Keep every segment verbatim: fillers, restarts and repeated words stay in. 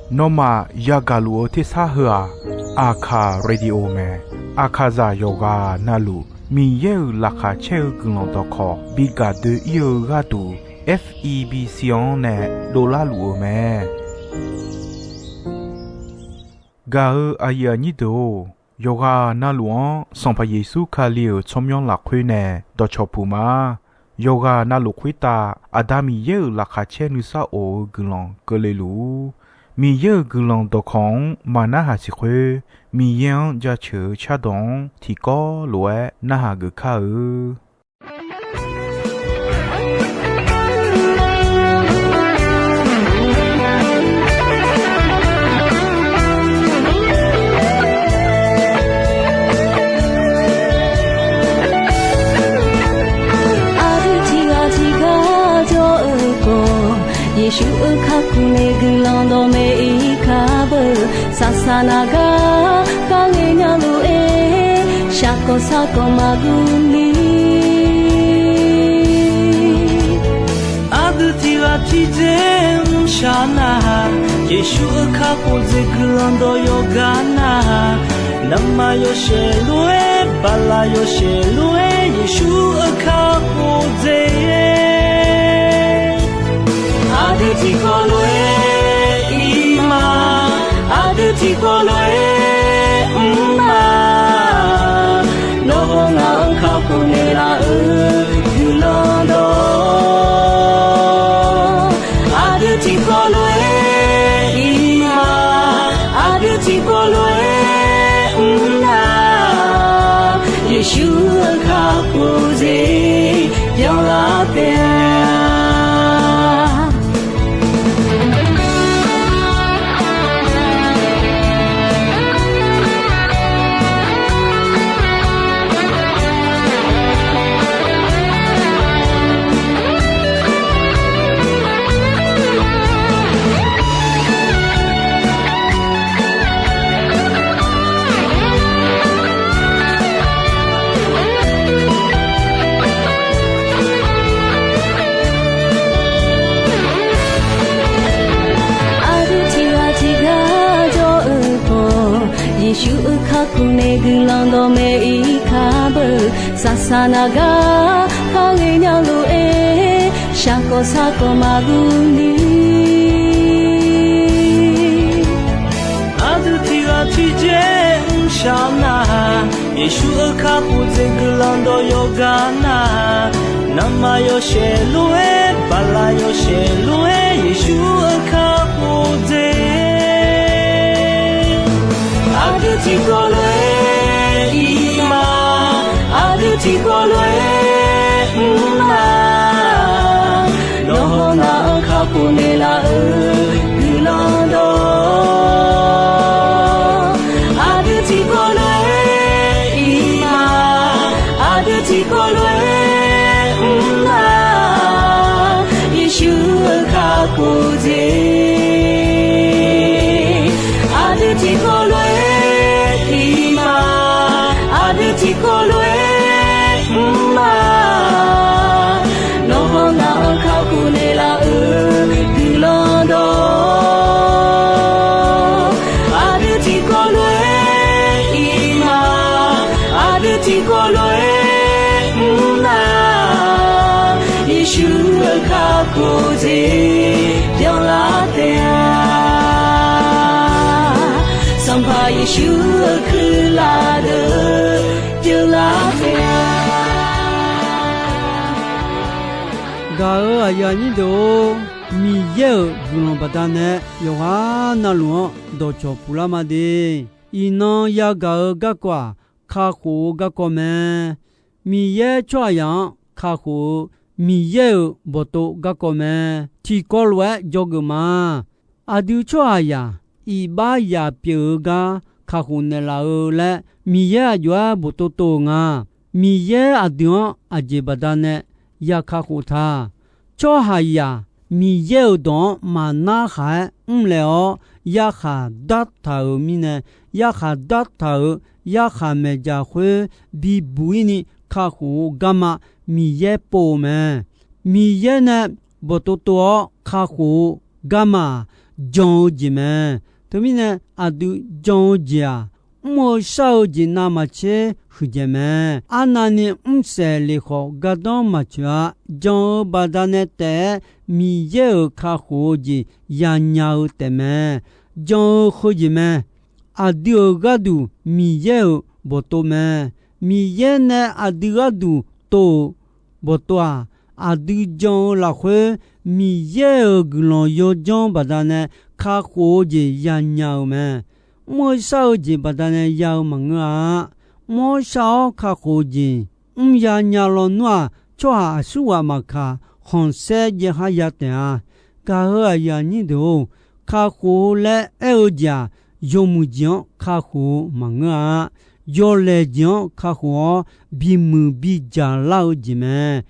Nawmaf yagaq luf-eu tersar heu-aq, Aqkaq Radio mae. Aqkaqzaq yawqghaq navluf Miqyaer-euq laqkhaq caer-eu guiqlanq dawqkawq bi gaq doe-ir-eu gharduq, F E B C-anr nae dovlar luf-eu mae. Gaq-eu aqyuif aqnyir deuq-or, yawqghaq navluf-anr Sanqpaq Yeqsur Kali-euq tsawrmyanr lafkhoer nae dawqcawq puq ma. Yawqghaq navluf khoertav Aqda Miqyaer-euq laqkhaq caer nuisar of-eu guiqlanq keuvle luf-ur. Miqyaer-euq guiqlanq dawqkawq-anr maqnarhaq siq khoer, Miqyaer-anr jaceuq-eu cardawq-anr tiqkawv lof-aer narhaq geuf kar-eu. Aqdui tiqghaq tiqgar jawr-eu khawf, Yeqsur-euq kakhof nae guiqlanq dawqmaeq-ir kar beu. Saqsaq naq gar kharle nya lof-aer, shaqkawq sarkawq maqguv ni. Aqdui tiqghaq tiqdzer mrshaq nar-aq, Yeqsur-euq kakhof dzaeq guiqlanq dawq yawqgar nar-aq, navmaqyawshaef lof-aer, baqlaqyawshaef lof-aer, Yeqsur-euq kakhof dzaeq. Aqdui tiqkawv lof-aer ir ma, aqdui tiqkawv lof-aer mr ma. Nawr haw ngaq-anr kakhof naeqlaf-euq guiqlanq dawq, aqdui tiqkawv lof-aer ir ma, aqdui tiqkawv lof-aer mr na. Yeqsur-euq kakhof dzaeq byanlar taef-a. Aqdui tiqghaq tiqgar jawr-eu khawf, Yeqsur-euq kakhof nae guiqlanq dawqmaeq-ir kar beu. Saqsaq naq gar kharle nya lof-aer, shaqkawq sarkawq maqguv ni. Aqdui tiqghaq tiqdzer mrshaq nar-aq, Yeqsur-euq kakhof dzaeq guiqlanq dawq yawqgar nar-aq, navmaqyawshaef lof-aer, baqlaqyawshaef lof-aer, Yeqsur-euq kakhof dzaeq. Aqdui tiqkawv lof-aer ir ma, aqdui tiqkawv lof-aer mr ma. Nawr haw ngaq-anr kakhof naeqlaf-euq guiqlanq dawq, aqdui tiqkawv lof-aer ir ma, aqdui tiqkawv lof-aer mr ma. Yeqsur-euq kakhof dzaeq, aqdui tiqkawv lof-aer ir ma, aqdui tiqkawv lof-aer mr ma. Nawr haw ngaq-anr kakhof naeqlaf-euq guiqlanq dawq, aqdui tiqkawv lof-aer ir ma, aqdui tiqkawv lof-aer mr na. Yeqsur-euq kakhof dzaeq byanlar taef-a. Sanqpaq Yeqsur-euq kuirlaf deuq byanlar taef-a. Gaq-euq aqyuif aqnyir deuq-or, Miqyaer-euq guiqlanq baqdanae yawqghaq navluf-anr dawqcawq puq lar ma de. Iqnan yagaq-eu garkawv-aq, kakhof-eu garkawv mae. Miqyaer tsawrhaqzaq-anr kakhof-eu Miqyaer-euq bawqtov garkawv mae. Tiqkawv lof-aer dzawgeuf ma. Aqdui tsawrhaqzaq iqbax yaq pyeuf-eu gar kakhof naeqlaf-eu laer Miqyaer aqjox-aer boftov tov-euq nga. Miqyaer aqdui-anr aqjeq baqdanae ya kakhof ta. Tsawrhaqzaq Miqyaer-euq dawq-anr maqnarhaq-aer mrlaeq-awr yarkhaq dartaq-euq mirnae, yarkhaq dartaq-euq yarkhaq maeqjaq khoer bibuq-ir ni kakhof-eu garma Miqyaer pov-eu mae. Miqyaer nae bawqtov tov-awr kakhof-eu garma-aq, jan-eu jeq mae. Teumirnae aqdui jan-eu jeq-aq, mr-eu shar-eu jeq navmaqtser huiqdzaeq mae. Arnavni mrsaef lef khawf gardanr maqtsoeq-a. Jan-eu baqdanae taef-aer Miqyaer-euq kakhof-eu jeq yanya-eu taefmae. Jan-eu heujeq mae. Aqdui-euq gharduq Miqyaer-euq bawqtov mae. Miqyaer nae aqdui gharduq tov-euq bawqtov-aq, aqdui jan-eu lafkhoer Miqyaer-euq guiqlanq yawdzanr baqdanae kakhof-eu jeq yanya-euq mae. Mr-eu shar-eu jeq baqdanae ya-eu maqngeur-a. Mr-awr shar-awr kakhof-eu jeq mrya nya lawnmr-aq, tsawrhaq aqsurghaq maqkaq, khanqsaer jaev khar ya taef-a. Gaq-euq aqyuif aqnyir deuq-or, kakhof-eu laer aer-eu jeq-aq, yawmuiq jeq-anr kakhof-eu maqngeur-a. Yawlaeq jeq-anr kakhof-awr bimuiq bidzaq lar-eu jeq mae.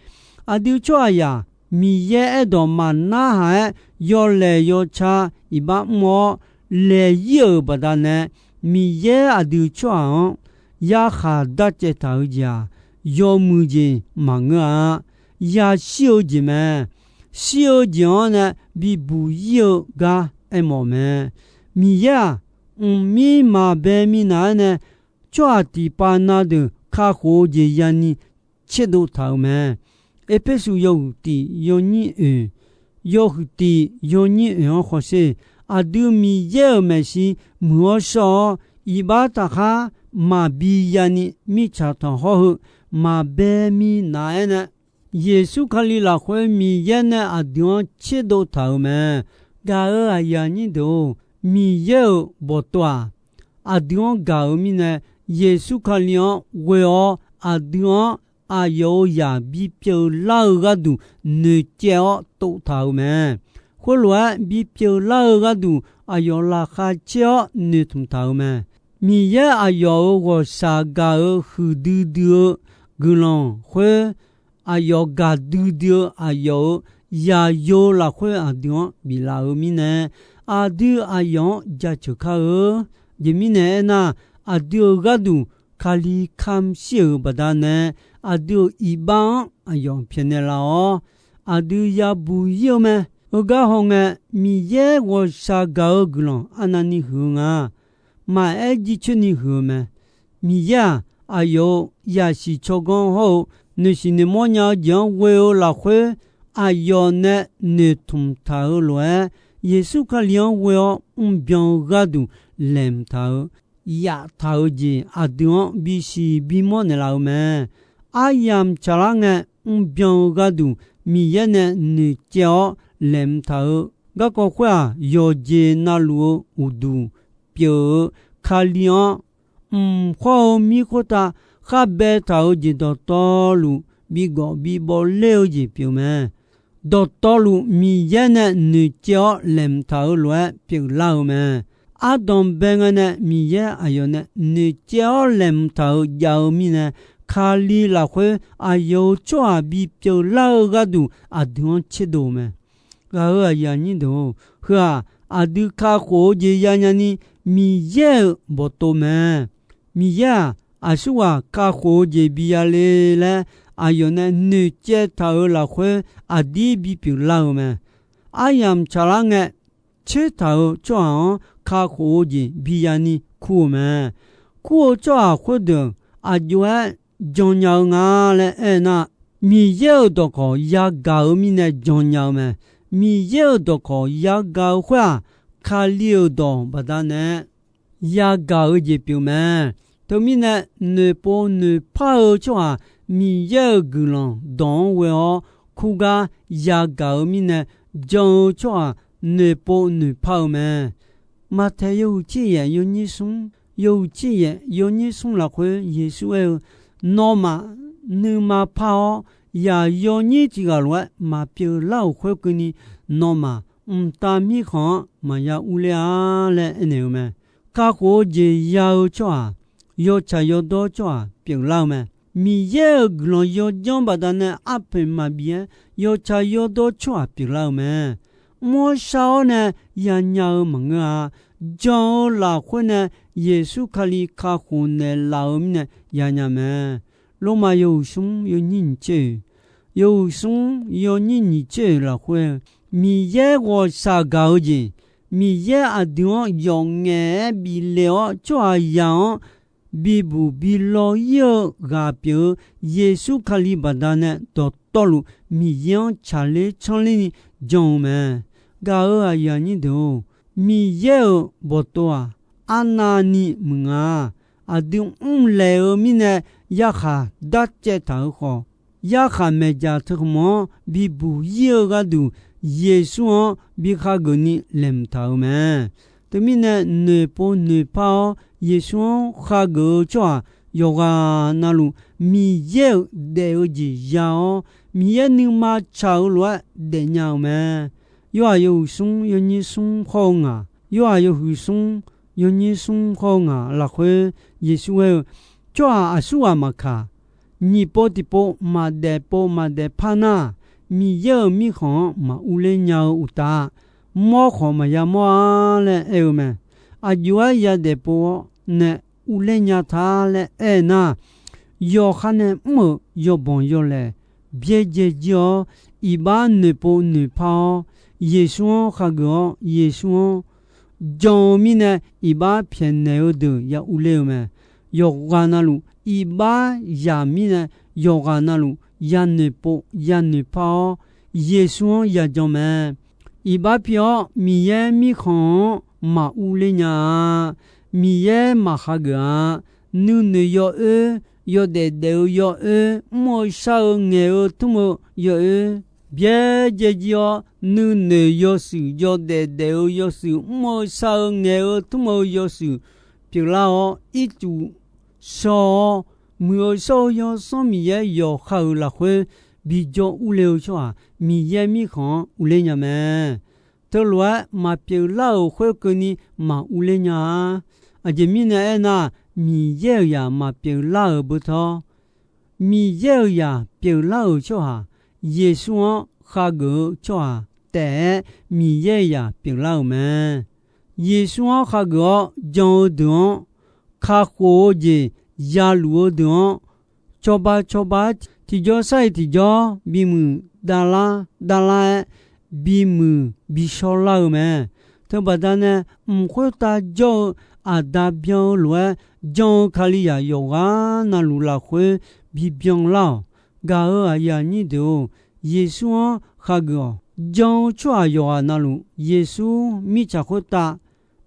Aqdui tsawrhaqzaq Miqyaer aerdawq maqnarhaq-aer yawlaeq yawca iqbax mr-awr laeq-ir-euq baqdanae, Miqyaer aqdui tsawrhaq-anr yarkhaq darcaev taq-eu jeq-aq, yawmuiq jeq maqngeur-a. Yashir-eu jeq mae. Shir-eu jeq-anr nae bibuq-ir-eu gar aermawf mae. Miqyaer-aq, mqmir maqbae minav-aer nae tsawrhaq tiqpav na deuq kakhof-eu jeq yani tserdov taq-euq mae. Erpersu yawhuiq tiq yawnyir oeq, yawhuiq tiq yawnyir oeq-anr hawsher. Aqdui Miqyaer-euq maeqshi muiq-awr shawr-awr, iqbax taqkhar maqbi yani mirtsaq tanqkhawr heu maqbae minav-aer nae, Yeqsur Kali lafkhoer Miqyaer nae aqdui-anr tserdov taq-euq mae. Gaq-euq aqyuif aqnyir deuq-or, Miqyaer-euq bawqtov-aq, aqdui-anr gaq-euq mirnae, Yeqsur Kali-anr ghoe-awr aqdui-anr aqyawf-euq zaq bipyeuf lar-eu gharduq noeqcaev-awr tov taq-euq mae. Khoerlof-aer bipyeuf lar-eu gharduq aqyawf laqkhaq caer-awr noeqtmq taq-euq mae. Miqyaer aqyawf-euq ghawqshaq gaq-euq huiqdui dui-eu guiqlanq khoer, aqyawf gaqdui dui-eu aqyawf-euq zaqyo lafkhoer aqdui-anr biflaf-euq mirnae, aqdui aqyawf-anr jaceuq kar-eu. Aqjeq mirnae aernar, aqdui-euq gharduq Kali kamq shir-euq baqdanae, aqdui-euq iqbax-anr aqyawf pyaeqnaeq laf-awr, aqdui yabuq-ir-eu mae. Heugar hawngae, Miqyaer ghawqshaq gaq-eu guiqlanq arnavni huiq-eu nga. Maqaer jircoer ni huiq-eu mae. Miqyaer-aq, aqyawf-euq zaqsiq tsawrganr hawr-eu noeqsiq noeqmawr nya-eu jeq-anr ghoe-eu lafkhoer, aqyawf nae noeqtmq taq-euq lof-aer, Yeqsur Kali-anr ghoe-awr mrbyan-eu gharduq laeqhmq taq-euq, yaftaq-euq jeq aqdui-anr bisiq bimawr naeqlaf-eu mae. Aryamq tsaqlar ngae, mrbyan-eu gharduq Miqyaer nae noeqcaev-awr laeqhmq taq-euq garkawv khoer-aq, yawqjeq navluf-eu uqduq pyeuf-eu Kali-anr, mq khawr-eu mir khoertav khar baetaq-euq jeq dawqtawvluf bigawf bibawv ler-eu jeq pyeuf mae. Dawqtawvluf Miqyaer nae noeqcaev-awr laeqhmq taq-euq lof-aer pyeuflar-eu mae. Ardanq bae ngae nae Miqyaer aqyawf nae noeqcaev-awr laeqhmq taq-euq jav-eu mirnae, Kali lafkhoer aqyawf-euq tsawrhaq bipyeuf lar-eu gharduq aqdui-anr tserdov-eu mae. Ghaq-euq aqyuif aqnyir deuq-or, heu-aq, aqdui kakhof-eu jeq yanya ni Miqyaer-euq bawqtov mae. Miqyaer-aq, aqsurghaq kakhof-eu jeq biya le laer aqyawf nae noeqcaev taq-euq lafkhoer aqdir bipyeuf lar-eu mae. Aryamq tsaqlar ngae, tsertaq-euq tsawrhaq-anr kakhof-eu jeq biya ni kur-eu mae. Kur-eu tsawrhaq khoerdeuq aqjox-aer jannya-eu nga laer aernar, Miqyaer-euq dawqkawq yagaq-eu mirnae jannya-eu mae. Miqyaer-euq dawqkawq yagaq-eu khoer-aq, Kali-euq dawq baqdanae yagaq-eu jeq pyeuf mae. Teumirnae, noeqpov noeqpar-eu tsawrhaq Miqyaer-euq guiqlanq dawq-anr ghoe-awr kurgar yagaq-eu mirnae, jan-eu tsawrhaq noeqpov noeqpar-eu mae. Maqtaeq yawhuiq tser yaef yawnyir smr, yawhuiq tser yaef yawnyir smr lafkhoer Yeqsur aer-eu, Nawmaf nuima par-awr, yaq yawnyir tiq ghaq lof-aer maqpyeuf lar-euq khoerkeuvni, nawmaf mqtav mirkhanq-anr maqya urler-a laer aernaeq-eu mae. Kakhof-eu jeq ya-eu tsawrhaq, yawtsaq yawdawr tsawrhaq pyeuflar-eu mae. Miqyaer-euq guiqlanq yawdzanr baqdanae arpoeq maqbif-aer yawtsaq yawdawr tsawrhaq pyeuflar-eu mae. Mr-awr shar-awr nae yanya-eu maqngeur-a. Jan-eu lafkhoer nae Yeqsur Kali kakhof naeqlaf-eu mirnae yanya mae. Lormav yawhuiq smr yawnyir nyiq tser-oeq, yawhuiq smr yawnyir nyiq tser-oeq lafkhoer-eu, Miqyaer ghawqshaq gaq-eu jeq, Miqyaer aqdui-anr yawf ngaef-aer bif le-awr tsawrhaqzaq-anr bibuq bi law ir-eu ghaq pyeuf-eu Yeqsur Kali baqdanae dawqtawvluf Miqyaer-anr tsaqler tsanr ler ni jan-eu mae. Gaq-euq aqyuif aqnyir deuq-or, Miqyaer-euq bawqtov-aq, arnavni muiq nga. Aqdui mrlaeq-eu mirnae yarkhaq darcaev taq-euq khawf, yarkhaq maeqjaq teu khmq-anr bibuq ir-eu gharduq Yeqsur-anr bi khageuf ni laeqhmq taq-euq mae. Teumirnae noeqpov noeqpar-awr Yeqsur-anr khageuf-eu tsawrhaq yawqghaq navluf Miqyaer-euq daef-eu jeq ya-awr, Miqyaer nuima tsaq-eu lof-aer daefnya-euq mae. Yorhaq yawhuiq smr yawnyir smr hawr-eu ngaq, Yorhaq yawhuiq smr yawnyir smr hawr-eu ngaq lafkhoer Yeqsur aer-eu, tsawrhaq aqsurghaq maqkaq, nyiq pov tiqpov maqdaef pov maqdaef par nar, Miqyaer-euq mirkhanq-anr maqur ler nya-eu uqtaf, mawr khawf maqya mawr-a laer aer-eu mae. Aqjox-aer yadaef pov-awr nae ur ler nya ta laer aer nar, yawqha nae mr-euq yawbanq yawlaeq byaerdzae jir-awr, iqbax noeqpov noeqpar-awr, Yeqsur-anr khageuf-awr, Yeqsur-anr jan-eu mirnae iqbax pyaeqnaeq-eu deuq ya ur ler-eu mae. Yawqghaq navluf iqbax yaq mirnae, yawqghaq navluf yanoeq pov yanoeq par-awr, Yeqsur-anr yajan mae. Iqbax pi-awr Miqyaer mirkhanq-anr maqur ler nya-a. Miqyaer maqkhageuf-a. Nuinoeq yawoer, yawdaef daef-eu yawoer, mr-eu shar-eu ngaeq-eu tmr-eu yawoer byaerdzae jir-awr, nuinoeq yawshuif yawdaef daef-eu yawshuif, mr-eu shar-eu ngaeq-eu tmr-eu yawshuif pyeuflar-awr, ircuf shaw-awr, Muiq-eu shawr-eu Yawsanr Miqyaer yawqha-euq lafkhoer bijawr urle-eu tsawrhaq Miqyaer mirkhanq-anr urler nya mae. Teulof-aer maqpyeuf lar-euq khoerkeuvni maqur ler nya-a. Aqjeq mirnae aernar, Miqyaer-euq zaq maqpyeuf lar-euq beu tawr, Miqyaer-euq zaq pyeuflar-euq tsawrhaq, Yeqsur-anr khageuf-eu tsawrhaq taef-aer Miqyaer-euq zaq pyeuflar-euq mae. Yeqsur-anr khageuf-awr jan-eu deuq-anr, kakhof-eu jeq yaluf-eu deuq-anr, cawba cawba-aer tiqjawr sar-iq tiqjawr bimuiq davlar davlar-aer bimuiq bishawrlar-eu mae. Teubaqda nae mq khoertav jawr-eu Aqda byan-eu lof-aer jan-eu Kalizaq yawqghaq navluf lafkhoer bibyan lar-awq. Gaq-euq aqyuif aqnyir deuq-or, Yeqsur-anr khageuf-awq. Jan-eu tsawrhaq yawqghaq navluf Yeqsur mirtsaq khoertav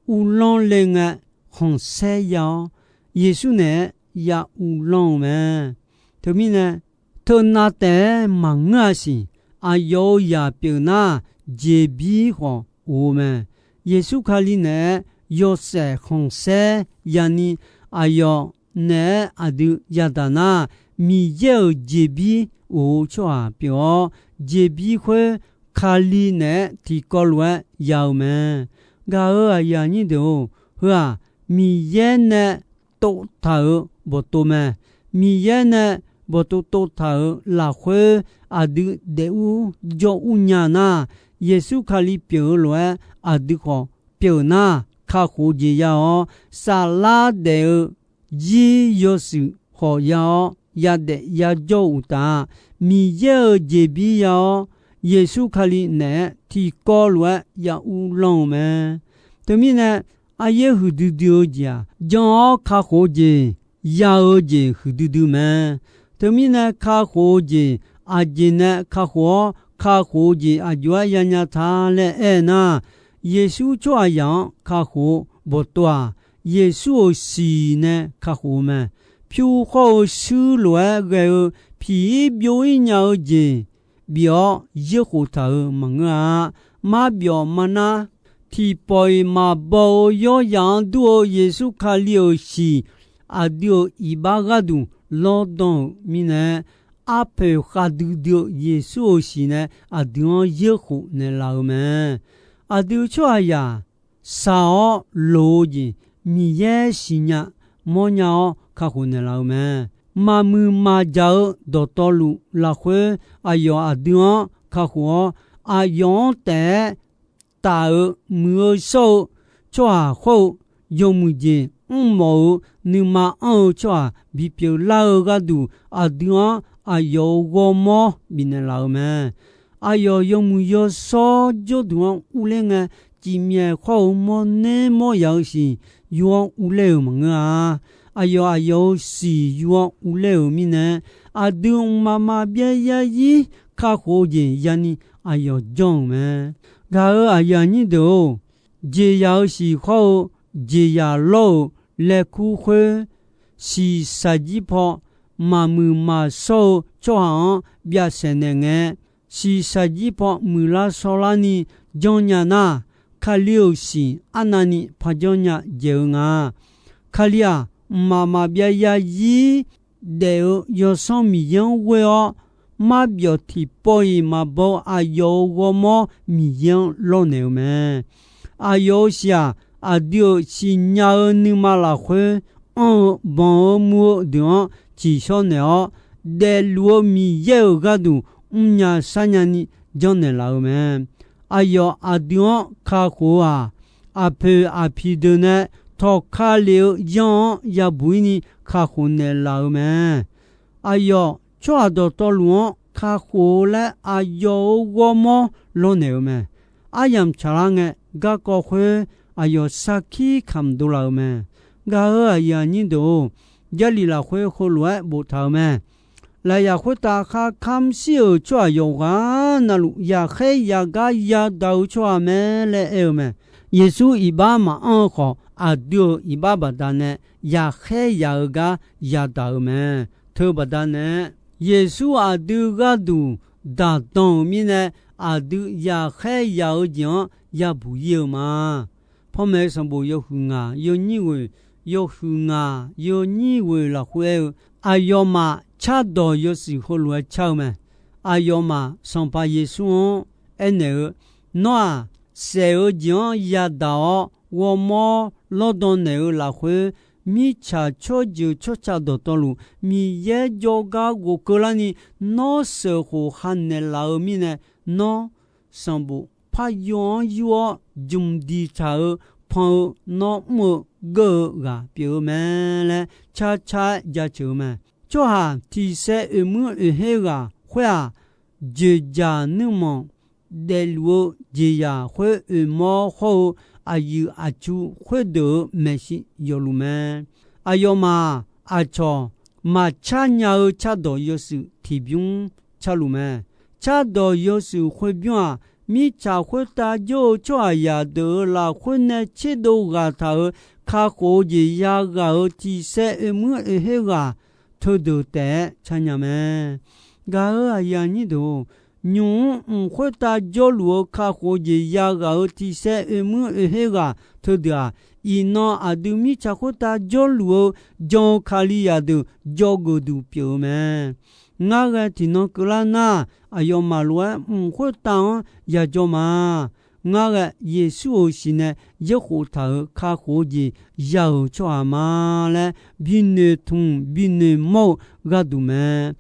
uvlanr le ngae, khanqsaer ya-awr, Yeqsur naeq-aer ya uvlanr-eu mae. Teumirnae, teunav taef-aer maqngeur-a siq. Aqyawf-euq zaq pyeuf nar, jeqbir khawf of-eu mae. Yeqsur Kali naeq-aer yawshaef khanqsaer yani, aqyawf naeq-aer aqdui yadaq nar, Miqyaer-euq jeqbir of-eu tsawrhaq pyeuf-awr, jeqbir khoer Kali naeq-aer tiqkawv lof-aer ya-eu mae. Gaq-euq aqyuif aqnyir deuq-or, heu-aq, Miqyaer nae tovtaq-euq bawqtov mae. Miqyaer nae bawqtov tovtaq-euq lafkhoer aqdui daef ur jawr ur nya nar, Yeqsur Kali pyeuf-eu lof-aer aqdui khawf pyeuf nar, kakhof-eu jeq ya-awr, saflar daef-eu jir yawshuif khawf ya-awr, yadaef yajawr-eu uqtaf, Miqyaer-euq jeqbir ya-awr, Yeqsur Kali naeq-aer tiqkawv lof-aer ya uvlanr-eu mae. Teumirnae, aryaer huiqdui dui-eu jeq-aq, jan-awr kakhof-eu jeq, ya-eu jeq huiqdui dui mae. Teumirnae kakhof-eu jeq, aqjeq nae kakhof-awr, kakhof-eu jeq aqjox-aer yanya ta laer aernar, Yeqsur tsawrhaqzaq-anr kakhof-eu bawqtov-aq, Yeqsur-euq siq nae kakhof-eu mae. Pyur khawr-eu shuir lof-aer ghae-eu piq-ir byov-ir nya-eu jeq bif-awr, yeurkhof taq-euq maqngeur-a. Marbyawf marnar, tiqpawf-iq maqbaw-eu yawrzaq-anr dur-eu Yeqsur Kali-euq siq, aqdui-euq iqbax gharduq lawrdan-euq mirnae, arpoeq khavdui dui-eu Yeqsur-euq siq nae aqdui-anr yeurkhof naeqlaf-euq mae. Aqdui tsawrhaqzaq shaq-awr loq-eu jeq Miqyaer siqnya mawrnya-awr kakhof naeqlaf-eu mae. Maqmuiq maqjaq-eu dawqtawvluf lafkhoer, aqyawf aqdui-anr kakhof-awr, aqyawf-anr taef-aer taf-eu muiq-eu shawr-eu tsawrhaq hawr-eu yawmuiq jeq mrmawf-eu nuima anr-eu tsawrhaq bipyeuf lar-eu gharduq, aqdui-anr aqyawf-euq ghawrmawr bifnaeq laf-eu mae. Aqyawf yawmuiq yawshawr jawrduq-anr urler ngae, cifmyaef khawr-eu mawrner mawryaq-eu siq yur-anr urler-euq maqngeur-a. Aqyawf aqyawf-euq siq yur-anr urler-euq mirnae, aqdui mqmaq maqbyav yarzir kakhof-eu jeq yani aqyawf janr-euq mae. Gaq-euq aqyuif aqnyir deuq-or, jeqzaq-euq siq khawr-eu jeqzaq lawr-euq laekur khoer, shiqshaq jir paw maqmuiq maqshawr-eu tsawrhaq-anr byavsaeq naeq ngae, shiqshaq jir paw muiqlar shawrlarni janrnya nar, Kali-euq siq arnavni parjanr nya dzaeq-eu nga. Kali-aq, mqmaq maqbyav yarzir daef-eu Yawsanr Miqyaer-anr ghoer-awr, marbyawf tiqpawf-iq maqbaw aqyawf-euq ghawrmawr Miqyaer-anr lawrnaeq-eu mae. Aqyawf-euq siq-aq, aqdui-euq siqnya-eu nuima lafkhoer anr-eu banq-eu muv-eu deuq-anr tsiqshawr naeq-awr, daefluf-eu Miqyaer-euq gharduq mrnya sharnya ni janrnaeq laf-eu mae. Aqyawf aqdui-anr kakhof-eu-aq, aqpoeq aqpiq deuq nae tawqka lef-eu yanr-anr yabuq-ir ni kakhof naeqlaf-eu mae. Aqyawf tsawrhaq dawqtawvluf-anr kakhof-eu laer aqyawf-euq ghawrmawr lawrnaeq-eu mae. Aryamq tsaqlar ngae, garkawv khoer aqyawf sarkir kamq dovlaf-eu mae. Gaq-euq aqyuif aqnyir deuq-or, Jarlif lafkhoer heulof-aer boftaq-euq mae. Lafyaq khoertav khar kamr shir-euq tsawrhaq yawqghaq navluf, yaqkhaer yaqgar yadaq-eu tsawrhaq mae laer aer-eu mae. Yeqsur iqbax maqanr-eu khawf, aqdui-euq iqbax baqdanae yaqkhaer yaq-eu gar yadaq-eu mae. Teubaqdanae, Yeqsur aqdui gharduq daqdan-euq mirnae, aqdui yaqkhaer yaq-eu jeq-anr yabuq-ir-eu ma. Panmaeq-eu sanqbof yawhuiq ngaq yawnyir ghoeq, yawhuiq ngaq yawnyir ghoeq lafkhoer aer-eu, aqyawfmaf cardawq yawshuif heulof-aer car-eu mae. Aqyawfmaf Sanqpaq Yeqsur-anr aernaeq-eu, Nawr-aq, saef-eu jeq-anr yadaq-awr ghawrmawr lawrdan naeq-eu lafkhoer, mirtsaq tsawrjeuq tsawrca dawqtawvluf Miqyaer jawrgar ghofkeuvlarni nawr sheuqkhof hanaeq laf-eu mirnae, nawr sanqbof paryo-anr yur-awr jmq diqtaq-eu pan-eu nawr mr-eu geur-eu ghaq pyeuf-eu mae laer carcar-aer jaceuq-eu mae. Tsawrhaq tiqsaev oeqmuir oeqher ghaq khoer-aq, dzoeqdzaq nuirmanq daefluf-eu jeqzaq khoer oeqmawr hawr-eu aqyuif aqtsu khoerdeuq-euq maeqshi yawfluf mae. Aqyawfmaf-aq, aqcawq maqcar nya-eu cardawq yawshuif tiqbymr carluf mae. Cardawq yawshuif khoerbymr-aq, mirtsaq khoertav jawr-eu tsawrhaqzaq deuq-euq lafkhoer nae tserdov ghaq taq-euq kakhof-eu jeq yaghaq-euq tiqsaev oeqmuir oeqher ghaq teudeuq taef-aer carnya mae. Gaq-euq aqyuif aqnyir deuq-or, nymq-mr mq khoertav jawrluf-eu kakhof-eu jeq yaghaq-euq tiqsaev oeqmuir oeqher ghaq teudeuq-aq, iqnan aqdui mirtsaq khoertav jawrluf-eu jan-eu Kalizaq deuq jawrgeuf duq pyeuf-eu mae. Ngar ghae tiqnan keuvlar nar, aqyawfmaf lof-aer mq khoertav-anr yajawr ma. Ngar ghae Yeqsur-euq siq nae yaerkhof taq-euq kakhof-eu jeq ya-euq tsawrhaq ma laer, binoeq tmq binoeq mawr-eu gharduq mae.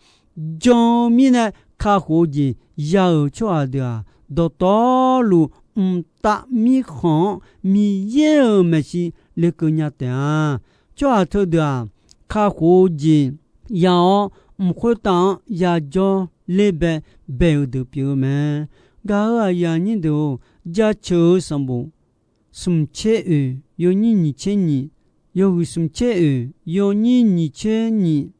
Jan-eu mirnae kakhof-eu jeq ya-euq tsawrhaq deuq-aq, dawqtawvluf mqtav mirkhanq-anr Miqyaer-euq maeqshi lekeuv nya taef-a. Tsawrhaq teudeuq-aq, kakhof-eu jeq ya-awr, mq khoertav-anr yajawr ler bae bae-eu deuq pyeuf-eu mae. Gaq-euq aqyuif aqnyir deuq-or, jaceuq-eu sanqbof smq tser oeq yawnyir nyiq tser nyiq, yawhuiq smq tser oeq yawnyir nyiq tser nyiq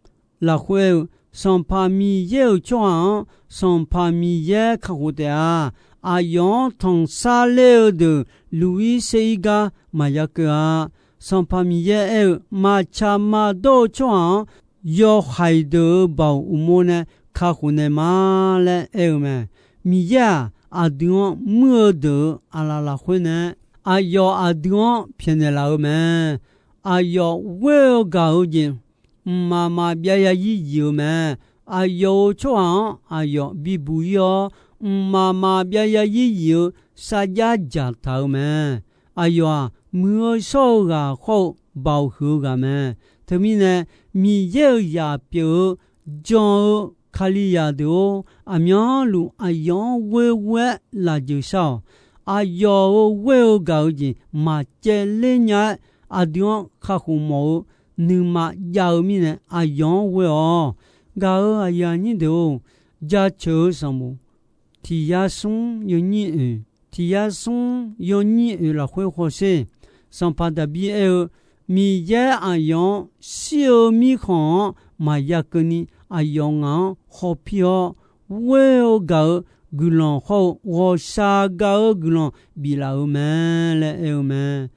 lafkhoer-eu, Sanqpaq Miqyaer-euq tsawrhaq-anr Sanqpaq Miqyaer kakhof taef-a. Aqyawf-anr tanqsar ler-eu deuq luq-ir ser-ir gar maqya keuv-a. Sanqpaq Miqyaer aer-eu, maqtsaq maqdawr-eu tsawrhaq-anr yawhaiq deuq-euq baoq uqmov nae kakhof naeq ma laer aer-eu mae. Miqyaer-aq, aqdui-anr muir-eu deuq-euq aqlaf lafkhoer nae, aqyawf aqdui-anr pyaeqnaeq laf-eu mae. Aqyawf ghoer-eu gaq-eu jeq mqmaq maqbyav yarzir zif-eu mae. Aqyawf-euq tsawrhaq-anr aqyawf bibuq-ir-awr, mqmaq maqbyav yarzir zif-eu sarjax dzaqtaq-eu mae. Aqyawf-aq, muiq-eu shawr-eu ghaq khawr-eu baoq huiq-eu ghaq mae. Teumirnae, Miqyaer-euq zaq pyeuf-eu jan-eu Kalizaq deuq-or, aqmyanluf aqyawf-anr ghoer ghoer-aer lafjeuq shar-awq. Aqyawf-euq ghoer-eu gaq-eu jeq maqcaev ler nya-aer, aqdui-anr kakhof mawf-eu nuima jav-eu mirnae aqyawf-anr ghoer-awq. Gaq-euq aqyuif aqnyir deuq-or, jaceuq-eu sanqbof tiq yar smr yawnyir oeq, tiq yar smr yawnyir oeq lafkhoer hawsher, Sanqpaq Daqbir aer-eu, Miqyaer aqyawf-anr shir-eu mirkhanq-anr maqya keuvni, aqyawf ngaq-anr hawpir-awr, ghoer-eu gaq-eu guiqlanq hawr-eu ghawqshaq gaq-eu guiqlanq biflaf-euq mae laer aer-eu mae.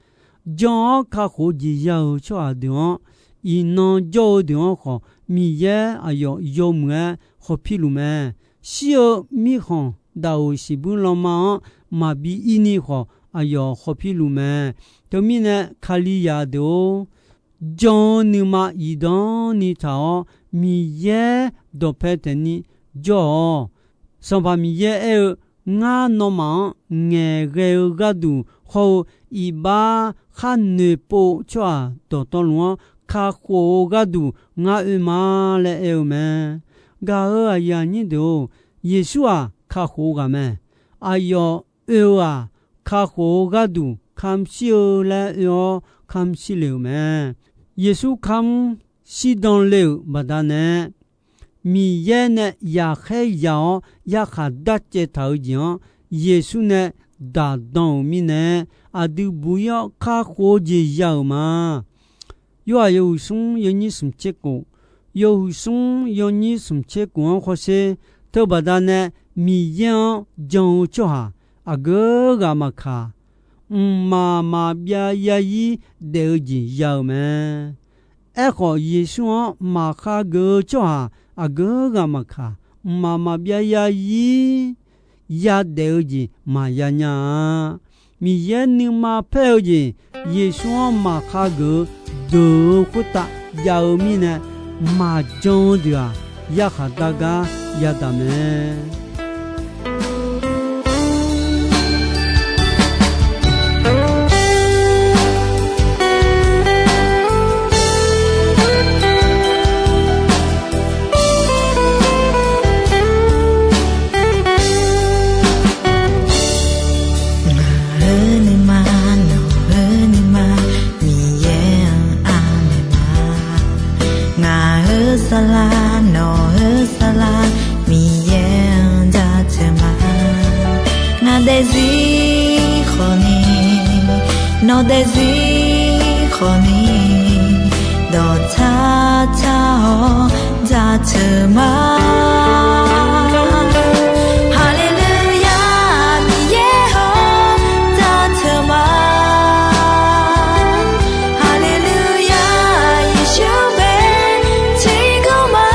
Jan-awr kakhof-eu jeq ya-euq tsawrhaq deuq-anr, iqnan jawr-eu deuq-anr khawf, Miqyaer aqyawf yawmuiq-aer hawpir luf mae. Shir-eu mirkhanq daqoq siqbuir lanma-anr maqbi ir ni khawf, aqyawf hawpir luf mae. Teumirnae, Kalizaq deuq-or, jan-eu nuima iqdan ni taq-awr, Miqyaer dawqpae taeqni jawr-awq. Sanqpaq Miqyaer aer-eu, Ngar nawmaf-anr ngaeqghae-eu gharduq hawr-eu, iqbax khar noeqpov-eu tsawrhaq dawqtawvluf-anr kakhof-eu gharduq ngar oe ma laer aer-eu mae. Gaq-euq aqyuif aqnyir deuq-or, Yeqsur-aq kakhof-eu ghaq mae. Aqyawf oe-eu-aq, kakhof-eu gharduq kamq shir-eu laer oe-awr kamq shir le-euq mae. Yeqsur kamq shirdan le-euq baqdanae, Miqyaer nae yaqkhaer yaq-awr yarkhaq darcaev taq-eu jeq-anr Yeqsur nae daqdan-euq mirnae, aqdui buq-ir-awr kakhof-eu jeq ya-euq ma. Yorhaq yawhuiq smr yawnyir smq tser kof, yawhuiq smr yawnyir smq tser kof-anr hawsher, teubaqda nae Miqyaer-anr jan-eu tsawrhaq aqgeu ghaq maqkaq, mqmaq maqbyav yarzir daef-eu jeq ya-euq mae. Aerkhawf, Yeqsur-anr maqkhav geuf-eu tsawrhaq aqgeu ghaq maqkaq, mqmaq maqbyav yarzir yadaef-eu jeq maqya nya-a. Miqyaer nuima paer-eu jeq, Yeqsur-anr maqkhav geuf-eu deuq-eu khoertav jav-eu mirnae, maqjan-eu deuq-aq, yarkhaq dar gar yadaq mae. Ngaq-euq nuima, nawq-euq nuima, Miqyaer-anr anaeq ma. Ngaq-euq saflar, nawq-euq saflar, Miqyaer-anr jaceuq ma. Ngaq daefzir khawfni, nawq daefzir khawfni, dawqtsar tsar-awr jaceuq ma. Haleluya, Miqyaer-or, jaceuq ma. Haleluya, Yeqsur bae tiqkawv ma.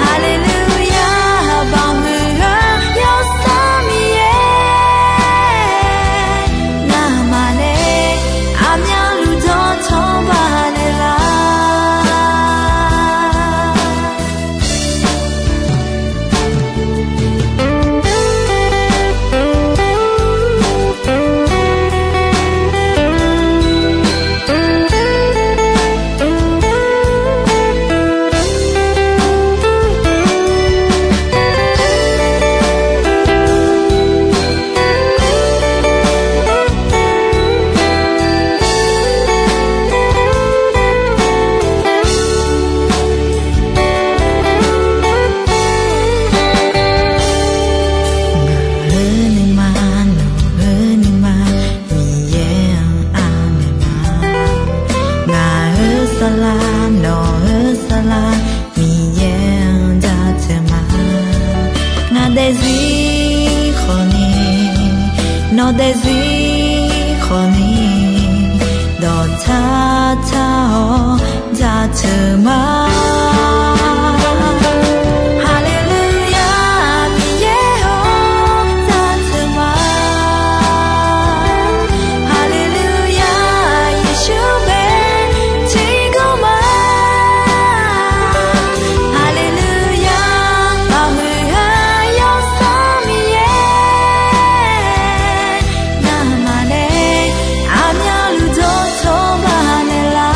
Haleluya, baqhuiq-eu yawsanr Miqyaer, ngamaf nae aqmyanluf dawqtawvluf baqdanae lar. Ngaq-euq nuima, nawq-euq nuima, Miqyaer-anr anaeq ma. Ngaq-euq saflar, nawq-euq saflar, Miqyaer-anr jaceuq ma. Ngaq daefzir khawfni, nawq daefzir khawfni, dawqtsar tsar-awr jaceuq ma. Haleluya, Miqyaer-or, jaceuq ma. Haleluya, Yeqsur bae tiqkawv ma. Haleluya, baqhuiq-eu yawsanr Miqyaer, ngamaf nae aqmyanluf dawqtawvluf baqdanae lar.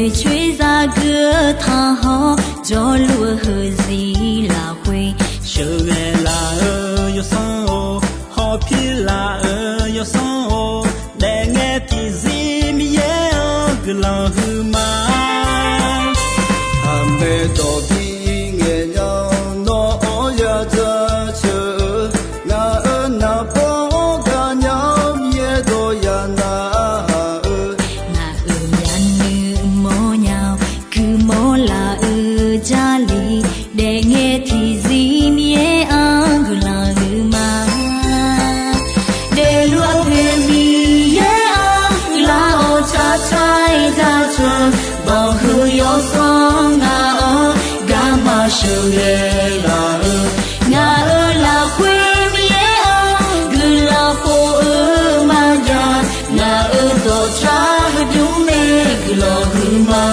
Noeqcoer zaqguq-eu tanqhawq, jawrluf-eu heuzir lafkhoer, sheuqghae laf-euq yawsanr-or, hawpir laf-euq yawsanr-or, daefngae tiqzir Miqyaer-anr guiqlanq huiqma. Aqmaeq dawq bi ngaeq nya, nawr-anr yadzaq ceuq-eu, ngaq-euq naqbawr-anr gaqnya, Miqyaer dawq ya narhaq-eu, ngaq-euq myavnuiv mawrnya-awr, guiqmawr laf-eu Jarlif, daefngae tiqzir Miqyaer-anr guiqlanq huiqma. Daefluf-eu poeq Miqyaer-anr guiqlanq-awr, tsaqtsaq-aer jaceuq, banqhuiq yawsanr ngaq-anr garma sheuqghae laf-eu, ngaq-euq lafkhoer Miqyaer-anr guiqlanq khof-eu maqjav, ngaq-euq dawqtsaq heubymr mae guiqlanq huiqma.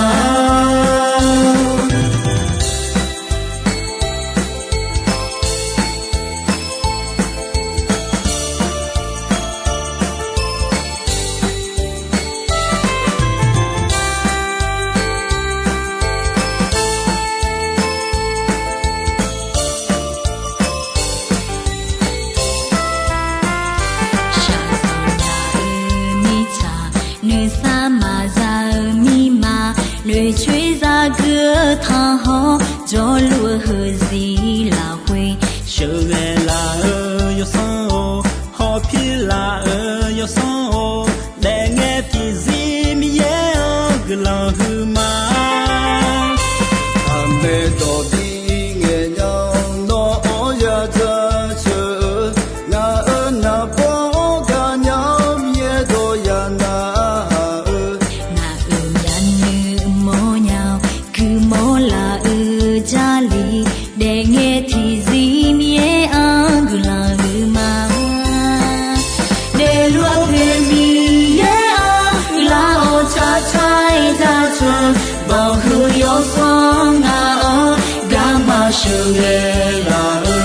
Shaqzanq nya-eu mirtsaq, nuisar maqza-eu mirma, noeqcoer zaqguq-eu tanqhawq, jawrluf-eu heuzir lafkhoer, sheuqghae laf-euq yawsanr-or, hawpir laf-euq yawsanr-or, daefngae tiqzir Miqyaer-anr guiqlanq huiqma. Aqmaeq dawq bi ngaeq nya, nawr-anr yadzaq ceuq-eu, ngaq-euq naqbawr-anr gaqnya, Miqyaer dawq ya narhaq-eu, ngaq-euq myavnuiv mawrnya-awr, guiqmawr laf-eu Jarlif, daefngae tiqzir Miqyaer-anr guiqlanq huiqma. Daefluf-eu poeq Miqyaer-anr guiqlanq-awr, tsaqtsaq-aer jaceuq, banqhuiq yawsanr ngaq-anr garma sheuqghae laf-eu,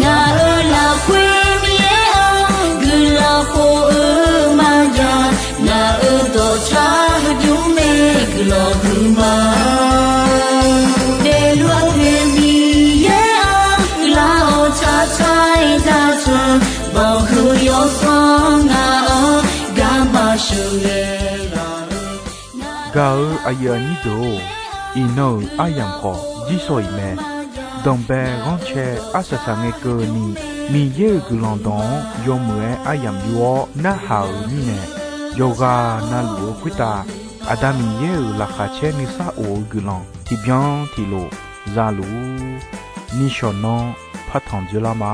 ngaq-euq lafkhoer Miqyaer-anr guiqlanq khof-eu maqjav, ngaq-euq dawqtsaq heubymr mae guiqlanq huiqma. Daefluf-eu poeq Miqyaer-anr guiqlanq-awr, tsaqtsaq-aer jaceuq, banqhuiq yawsanr ngaq-anr garma sheuqghae laf-eu. Gaq-eu aqyuif aqnyir deuq-or, iqnan-euq aryamq khawf jirsawq iq mae. Danqbae ghanrcae arsaq saq ngae keuvni, Miqyaer-euq guiqlanq dawq-anr yawmuiq-aer aryamq yur-awr narhaq-euq mirnae, yawqghaq navluf-eu khoertav Aqda Miqyaer-euq laqkhaq caer nuisar of-eu guiqlanq tiqbyan tiqlof za luf-ur. Nishawq nanr partanq dzoerlar ma.